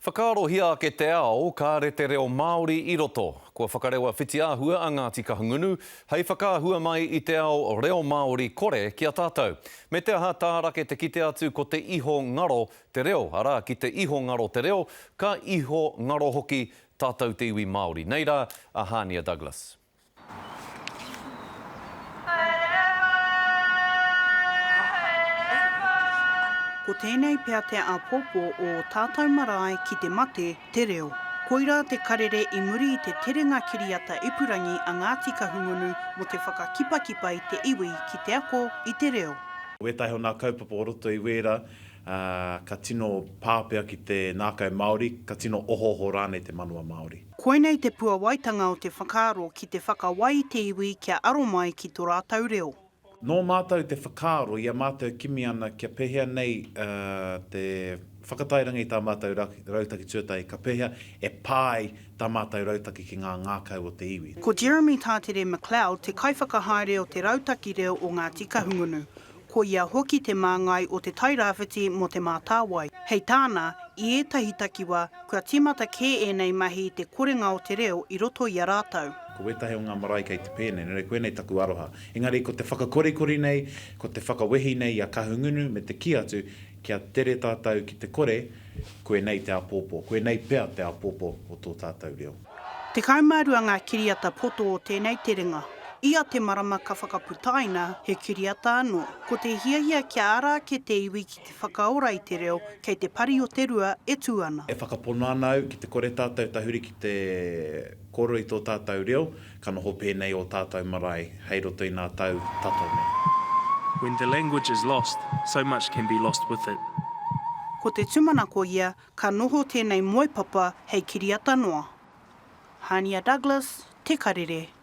Whakaarohia ake te ao, kāre te reo Māori i roto. Kua whakarewa whitiāhua a Ngāti Kahungunu hei whakaahua mai i te ao reo Māori kore ki a tātou. Me te aha, tārake te kite atu ko te iho ngaro te reo, arā, ki te iho ngaro te reo, ka iho ngaro hoki tātou te iwi Māori. Nei rā a Hānia Douglas. Ko tēnei pea te āpōpō o ō tātou marae ki te mate, te reo. Koirā te karere i muri i te terenga kiriata ipurangi a Ngāti Kahungunu mō te whakakipakipa i te iwi ki te ako i te reo. Wētahi o nā kaupapa o roto i wērā, ka tino pā pea ki te nākau Māori, ka tino ohooho rānei te manawa Māori. Koinei te puawaitanga o te whakaaro ki te whakawai i te iwi kia aro mai ki to rātou reo. Nō mātou te whakaaro i a mātou kimi ana kia pēhea nei te whakatairanga i tā mātou rautaki tuatahi, ka pēhea e pā ai tā mātou rautaki ki ngā ngākau o te iwi. Ko Jeremy Tātere MacLeod te kaiwhakahaere o te Rautaki Reo o Ngāti Kahungunu. Ko ia hoki te māngai o Te Tai Rāwhiti mō Te Mātāwai. Hei tāna, i ētahi takiwā, kua tīmata kē ēnei mahi i te korenga o te reo i roto i a rātou. Ko wētahi o ngā marae kei te pēnei, nō reira koinei taku aroha. Engari ko te whakakorikori nei, ko te whakawehi nei i a Kahungunu me te kī atu, kia tere tātou ki te kore, koinei te āpōpō, koinei pea te āpōpō o tō tātou reo. 12 ngā kiriata poto o tēnei terenga. Ia te marama ka whakaputaina he kiriata anō. Ko te hiahia kia ara ake te iwi ki te whakaora i te reo kei te pari o te rua e tū ana. E whakapono ana au ki te kore tātou tahuri ki te kōrero i tō tātou reo, ka noho pēnei ō tātou marae hei roto i nā tau tata nei. When the language is lost, so much can be lost with it. Ko te tūmanako ia, ka noho tēnei moepapa hei kiriata noa. Hania Douglas, Te Karere.